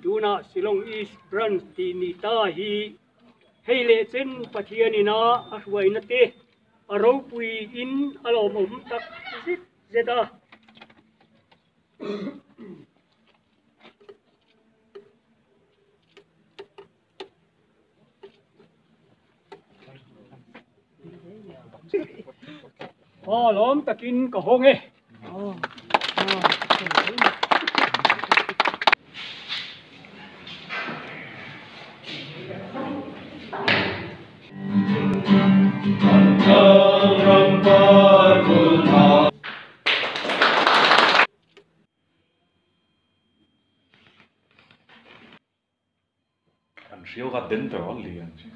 Tuna Shillong East Branch tih ni ta hi hei leh chen Pathianina a hruaina te a ropui in a lawmawm tak zet zet a. Aw lawm takin ka hawng e. An hriau kha den ber a lian chi.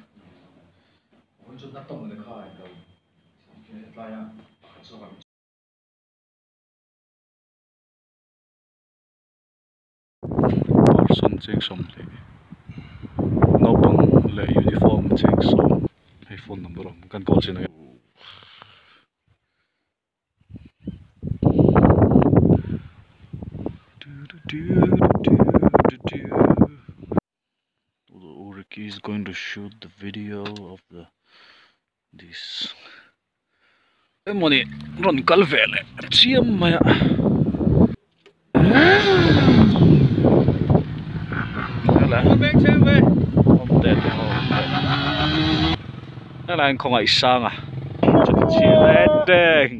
Person cheng 20 naupang leh uniform cheng 10 hei phone number a awm kan call chin ang e. Ricky is going to shoot the video of the this emawni rawn kal ve leh chiam mai a helai an khawngaih sang a deng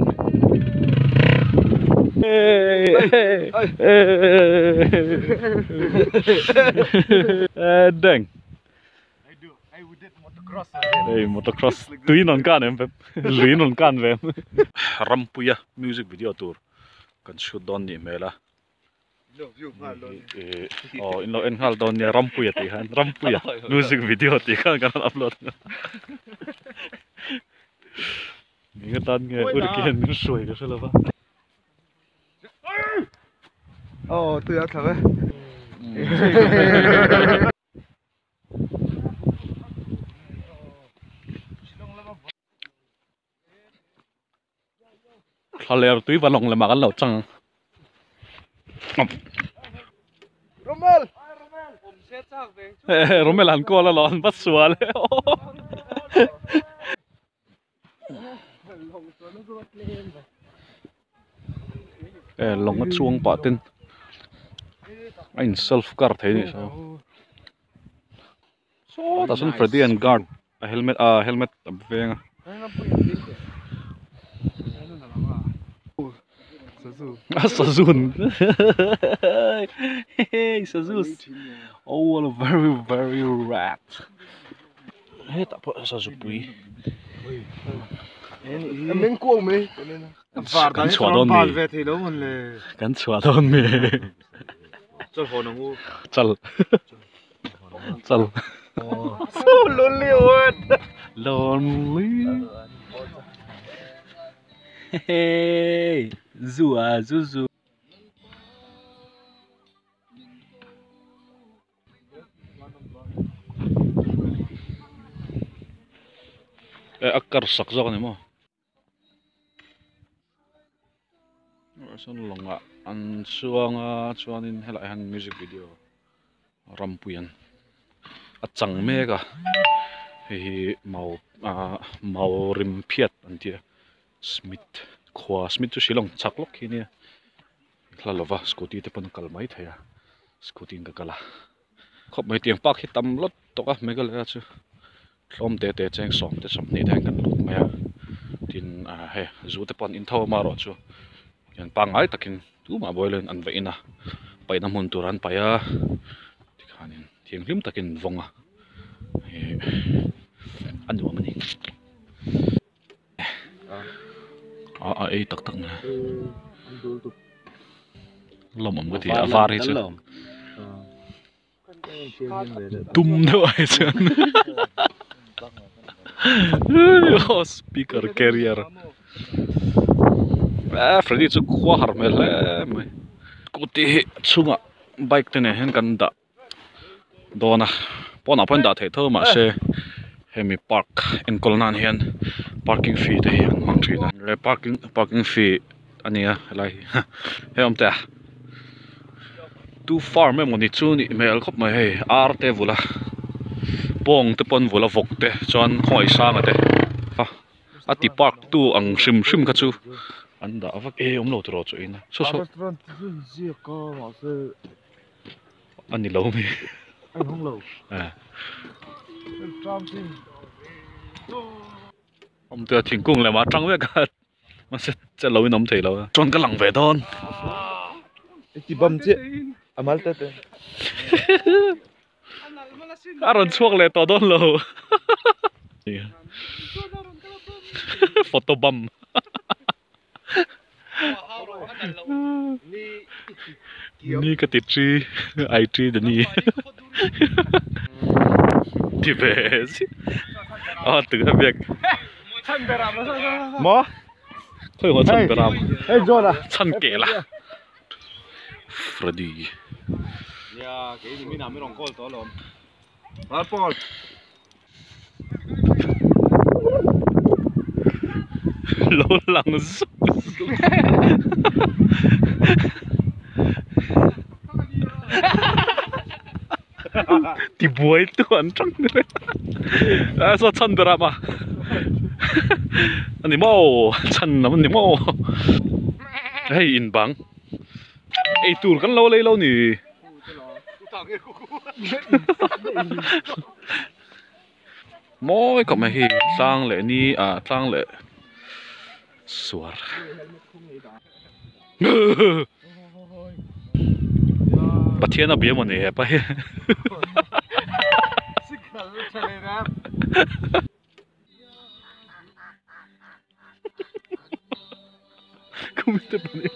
Hei motocross tui in rawn kan em ve lui in rawn kan ve em Rampuia music video tur kan shoot dawn nih hmel a aw in lo en nghal dawn nia Rampuia tih khan Rampuia music video tih khan kan rawn upload eng atan nge Uriki hian min hruai ka hre lo va. Aw tui a thlak e. Thlaler tui va lawng lemah kan lo chang ang. Romel! Romel an call alawm an va sual e. E lawng a chuang pah ten a in self car thei a nih saw sawtah sawn Freddy and guard a helmet ah helmet a veng a. A sazun sazu oh very very rat. Hetah pawh sazu pui kan chhuah dawn mi kan chhuah dawn mi chal chal lonely hey zu a zu zu. Eh a kar sak zawk a ni maw sawn lawngah an chuang a chuanin helaiah hian music video rampui an a chang mek a hei hi mau ah mau rim phiat an tih a smith khua smith chu shillong chak lawk khi nia. Hla lova scooty te pawn a kal mai thei a scooty in ka kal a khawp mai tiang park hi tam lawt tawk a Meghalaya chu tlawm te te cheng 10 te 20 te hian kan lut mai a tin ah hei zu te pawh an in tho a amaherawh chu hian pangngai takin tumah buai loin an va in a paihna hmun tur an paih a tikhanin thianghlim takin an vawng a ih a nuam a ni. A a ei tak tak mai lawm awm ka ti a var hi chu dum deuh ai chuan aw speaker carrier. Eh Freddy chu khua har hmel hle mai scooty hi chhungah bike te nen hian kan dah dawn a pawnah pawh an dah theih tho mahse hemi park enkawl nan hian parking fee te hi an hmang thin a le parking parking fee a nia helai hi hei awm teh a two farm emaw ni chu nih hmel khawp mai hei ar te vul a bawng te pawh an vul a vawk te chuan khawngaih sanga te a a ti park tu ang hrim hrim kha chu an dah vak e awm lo tiraw chu in a saw saw. A ni lo mi. A hawng lo. Eh. Awm te thingkung leh mah tang vek a. Mahse che lo in awm thei lo a. Chuan ka lang ve dawn. I ti bam chiah. A mal te te. A rawn chhuak leh tawh dawn lo. Photo bam. Ni ka ti chi ai chi de ni ti ve si a tu a biak mo khoi ho chan beram hey jona chan ke la Freddy ya ke ni mi na mi rong call to lom Paul Lo lang zuk zuk Ti buai tu an tang ni reng a saw chhan ber a ma ani maw chhan lam ani maw hei in bang eitur kan lo lei lo ni. Mawi khawp mai hi tlang leh ni ah tlang leh suar Pathian a bia maw ni hepa hi Khumi te pahnih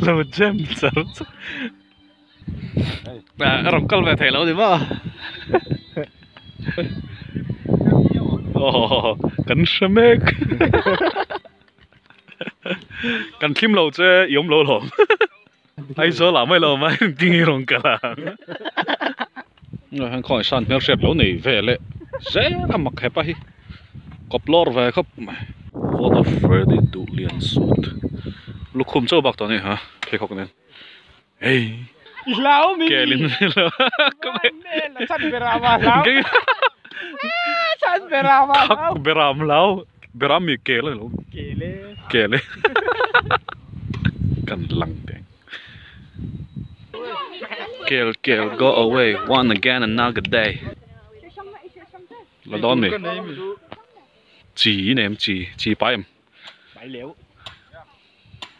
lo jam char char a rawn kal ve thei lo ni maw aw kan hre mek kan thlim lo che i awm lo lawm Aizawl ah mai lo mai engtin nge i rawn kal ang khawngaih san hmelhriat lo nei ve leh zel a mak hepa hi kawp lawr ve khawp mai. One of Freddy duh lian sut lukhum chauh bak tawh a ni ha pheikhawk nen hei kelin khak beram hlau beram mi kel a ni lo kel e kan lang teh kel kel go away one again another day la dawn mi chi in em chi chi pai em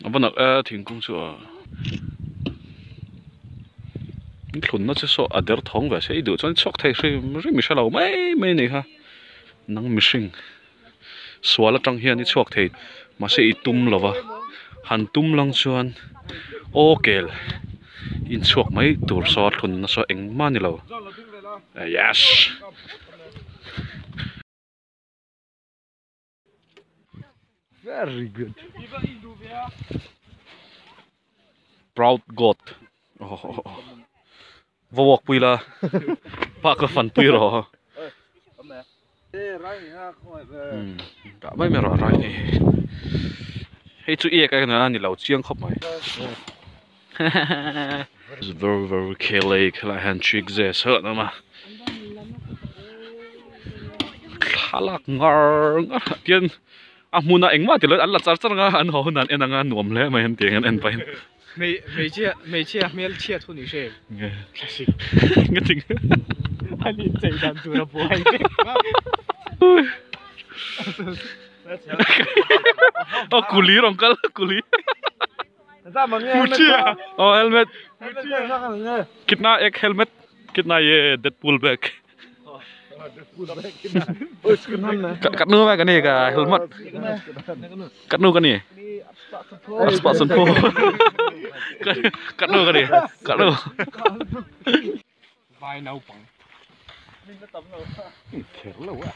a va nalh e thingkung chu a thlunna chu saw a der thawng ve se i duh chuan i chhuak thei hrim hrim i hre lo mai mai a nih kha nang mihring. Sual atang hian i chhuak thei mahse i tum lo va han tum lang chuan aw kel inchhuak mai tur saw a thlun nasa engmah a ni lo yes. Very good. Proud God va walk pui la pa ka fan pui rawh dah mai mai rawh rai hi hei chu iak a ni lo chiang khawp mai very very khel ei khelai hian trick ze seuh an awm a thlalak ngar ngar ah tian a hmunah engmah tilo in an la char char ang a an haw hunah an en ang a nuam hle mai an tih ang an en pahin. Hmeichhia hmeichhia hmelchhiat hun i hre em? Nge. Thlasik. Nge ting. An inchei dan tur a buai vek. Aw kuli rawn kal kuli. Aw helmet. Kitna ek helmet kitna ye Deadpool bag. Kat nu mai ka ni ka helmet. Kat nu ka ni. Aspa sun pho. Kat nu ka ni. Kat nu. Vai naupang. Kher lo a.